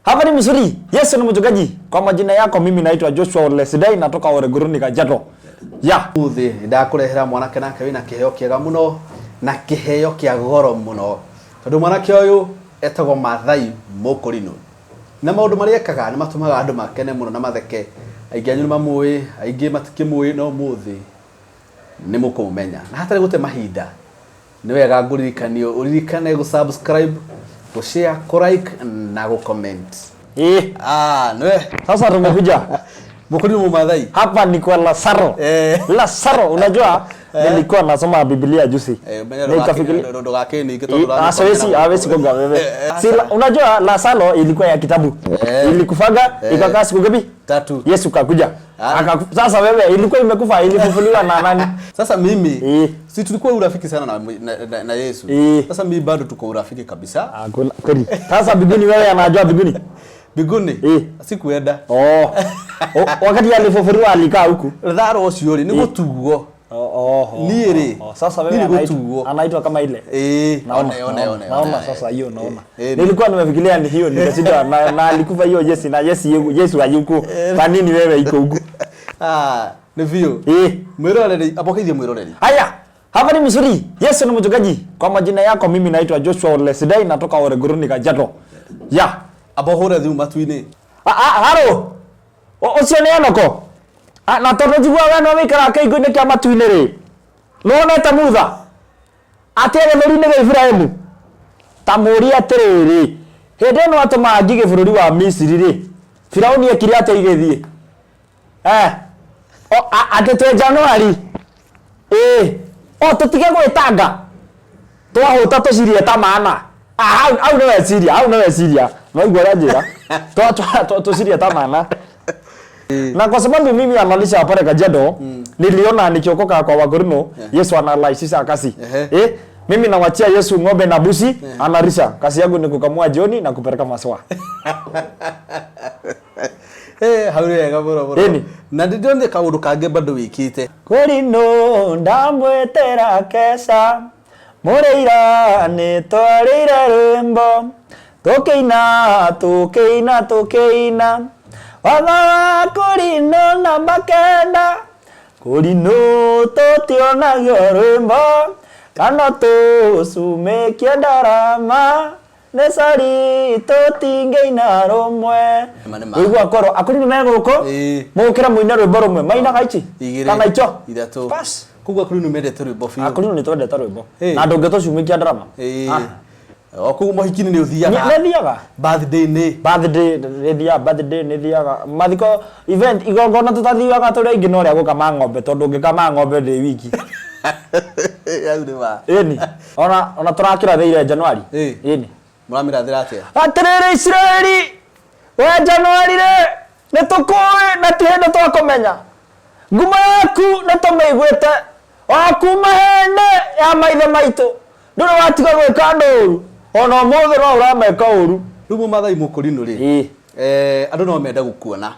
Hapa ni mzuri. Yesu ni mchungaji. Kwa majina yako mimi naitwa Joshua Olesidai natoka Oreguruni Kajiado. Ya. Ũmũthĩ ndakũrehera mwanake nake wĩna kĩheo kĩega mũno na kĩheo kĩa goro mũno tondũ mwanake ũyũ etagwo Maathai Mũkũrinũ na maũndũ marĩa ekaga nĩ matũmaga andũ makene mũno na matheke. Aingĩ anyu nĩ mamũĩ, aingĩ matikĩmũĩ no ũmũthĩ nĩ mũkũmũmenya. Na hatarĩ gũte mahinda Nĩ wega ngũririkanie ũririkane gũ subscribe, gũ share, kũ like na gũ comment. Eh. Ah, nĩwe. Sasa tumekuja. Mũkũrinũ Mũmathai. Hapa ni kwa Lazaro. Eh. Lazaro, unajua nilikuwa nasoma Biblia juzi. Eh, menya Nikafikiria ndũgakĩninge tondũ Ah, siwezi hawezi kuga wewe. Eh, Si, unajua Lazaro ilikuwa ya kitabu. Eh. Ilikufaga Eh. ikakaa siku ngapi? Tatu. Yesu kakuja. Ah. Sasa wewe ilikuwa imekufa ilifufuliwa na nani? Sasa mimi Eh. si tulikuwa urafiki sana na Yesu. Eh. Sasa mimi bado tuko urafiki kabisa. Hakuna kweli. Sasa biguni wewe anajua biguni. Biguni Eh. sikuenda. Oh. Wakati alifufuliwa alikaa huku. Lazaro ũcio rĩ nĩ gũtuo. Oh, oh, oh, Niĩ rĩ, oh. Sasa niĩ wewe nĩ anaitwa gũtuo. anaitwa kama ile. Eh, Naona, one, one, naona, one, naona one. sasa hiyo naona. Eh, Nilikuwa nimefikiria ni hiyo nikashindwa na alikufa hiyo Yesu na Yesu Yesu hayuko. Kwa nini wewe iko huku? Ah, nĩ biũ. Eh. Mwĩroreri, ambokeithie mwĩroreri. Haya, hapa ni mzuri. Yesu ni mchungaji. Kwa majina yako mimi naitwa Joshua Olesidai natoka Oreguruni Kajiado. Ya. Amba ũhũre thimũ matu-inĩ. Ah ah haro. Ũcio nĩ Enoko. Ah, na tondũ njigua we no wĩikaraga kĩhingo-inĩ kĩa matu-inĩ rĩ. Nĩwonete Mutha? Atĩ gĩthũri-inĩ gĩa Iburahĩmu? Ta mũũrie atĩrĩrĩ, hĩndĩ ĩno atũmaga ngigĩ bũrũri wa Misiri rĩ, Firauni ekire atĩa igĩthiĩ? Eh, o, atĩ twĩ Januari? Ĩĩ, o tũtige gwĩtanga twahũta tũcirie ta mana. Ah, hau hau nĩ weciria, hau nĩ weciria. Waigua ũrĩa njĩra? Tũcirie ta mana. Na kwa sababu mimi analisha pale Kajiado, niliona nikiokoka kwa Wakorino, Yesu anarahisisha kazi. Eh, mimi nawachia Yesu ng'ombe na busi, analisha. Kazi yangu ni kukamua jioni na kupeleka maziwa. Eh, hau nĩ wega mũno mũno. Ĩni. Na ndĩndonire kaũndũ kangĩ bado wĩkĩte. Korino ndamwĩtĩra keca mũrĩira nĩtwarĩire rwĩmbo tũkĩina tũkĩina tũkĩina watho wa Korino namba kenda Korino tũtionagio rwĩmbo kana tũcumĩkie ndarama nĩ cori tũtingĩina rũmwe. Ma nĩ ma. Ũigua korwo akorino me gũkũ Ĩĩ. mũkĩra mũine rwĩmbo rũmwe mainaga ici Igĩrĩ. kana icho Ithatũ. Bas. Koguo akorino mendete rwĩmbo biũ. Akorino nĩ twendete rwĩmbo Ĩĩ. na ndũngĩtũcumĩkia ndarama. Ĩĩ. Ah. O koguo mohiki-inĩ nĩ ũthiaga. Nĩ thiaga. Birthday-inĩ. Birthday nĩ thiaga, birthday nĩ thiaga. Mathiko event igongona tũtathiaga tũrĩ aingĩ no rĩa gũkama ng'ombe tondũ ũngĩkama ng'ombe ndĩ wiki. Hau nĩ ma. Ĩni. Ona tũrakĩrathĩire January. Ĩĩ. Ĩni. Mũramĩrathĩra atĩa? Atĩrĩrĩ Isiraeli, we January rĩ, nĩ tũkũĩ na ti hĩndĩ twakũmenya. Ngumo yaku nĩ tũmĩiguĩte o kuuma hĩndĩ ya maithe maitũ. Ndũrĩ watiga gwĩka andũ ũũru, o na ũmũthĩ no ũrameka ũũru. Rĩu mũmathai mũkũrinũ rĩ, Ĩĩ. eh, andũ no mende gũkuona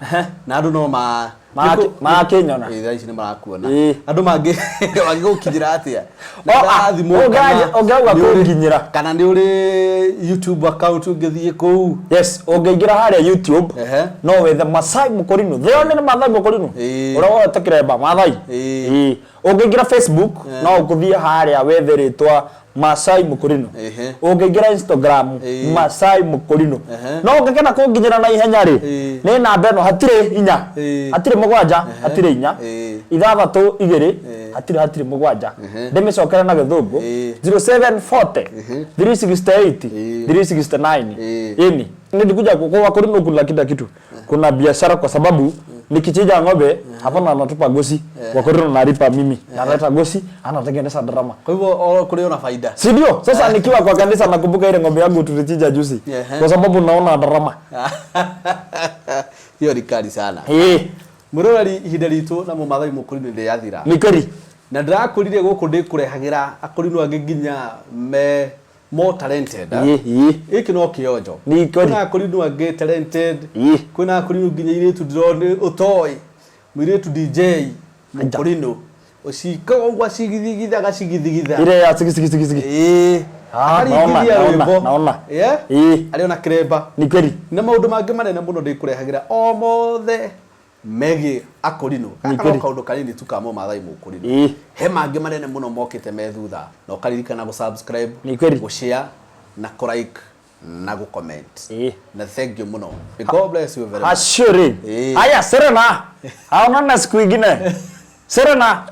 na andũ no ma Magakĩnyona. Ĩĩ, thaa ici nĩ marakuona. Ĩĩ. Andũ mangĩ mangĩgũkinyĩra atĩa? O, ah, Thimũ ũngĩrauga kũnginyĩra. Kana nĩ ũrĩ YouTube account ũngĩthiĩ kũu? Yes, ũngĩingĩra harĩa YouTube Ehe. no wethe Masai Mũkũrinũ. The only Mathai Mũkũrinũ. Ĩĩ. Ũrĩa woete kĩremba Mathai. Ĩĩ. Ĩĩ. Ũngĩingĩra Facebook no ũgũthiĩ harĩa wethe rĩtwa Masai Mũkũrinũ. Ehe. Ũngĩingĩra Instagram Ĩĩ. Masai Mũkũrinũ. Ehe. No ũngĩkenda kũnginyĩra na ihenya rĩ, Ĩĩ. nĩ namba ĩno hatirĩ inya. Ĩĩ. Hatirĩ mũgwanja, hatirĩ inya. Ĩĩ. Ithathatũ igĩrĩ, Ĩĩ. hatirĩ hatirĩ mũgwanja. Ehe. Ndĩmĩcokere na gĩthũngũ. Ĩĩ. 0740 368 Ĩĩ. 369. Ĩĩ. Ĩni. Nilikuja kwa Wakorino kuna kila kitu. Kuna biashara kwa sababu nikichinja ng'ombe hapana anatupa gosi. Wakorino nalipa mimi. Naleta gosi, anatengeneza drama. Kwa hivyo o kũrĩ ona faida. Si ndio? Sasa nikiwa kwa kanisa nakumbuka ile ng'ombe yangu tulichinja juzi. Ehe. Kwa sababu naona drama. Hiyo ni kali sana. Eh, Mwĩroreri ihinda ritũ na mũmathai mũkũrinũ rĩathira. ni kweli. Na ndĩrakũrire gũkũ ndĩkũrehagĩra akũrinũ angĩ nginya me more talented. Ĩĩ, ĩĩ. Gĩkĩ no kĩonjo. Ni kweli. Kwĩna akũrinũ angĩ talented. Ĩĩ. Kwĩna akũrinũ nginya airĩtu ndĩrona ũtoĩ. Mũirĩtu DJ mũkũrinũ. Ũcikaga ũguo acigithigitha agacigithigitha. Ile ya sigi sigi sigi sigi. Ĩĩ. Ah, Akaringithia naona, naona, rwĩmbo. naona. Yeah? Ĩĩ. Arĩ ona kĩremba. Ni kweli. Na maũndũ mangĩ manene mũno ndĩkũrehagĩra o mothe megiĩ akũrinũ. Ni Gaka no kweli. kaũndũ kanini tu ka Mũmathai Mũkũrinũ. Ĩĩ. He mangĩ manene mũno mokĩte me thutha na ũkaririkana gũ subscribe, Ni kweli. gũ share na kũ like na gũ comment. Ĩĩ. Na thank you mũno. May God bless you very much. Ashuri. Ĩĩ. Haya, Serena. Aonana siku ingine. Serena.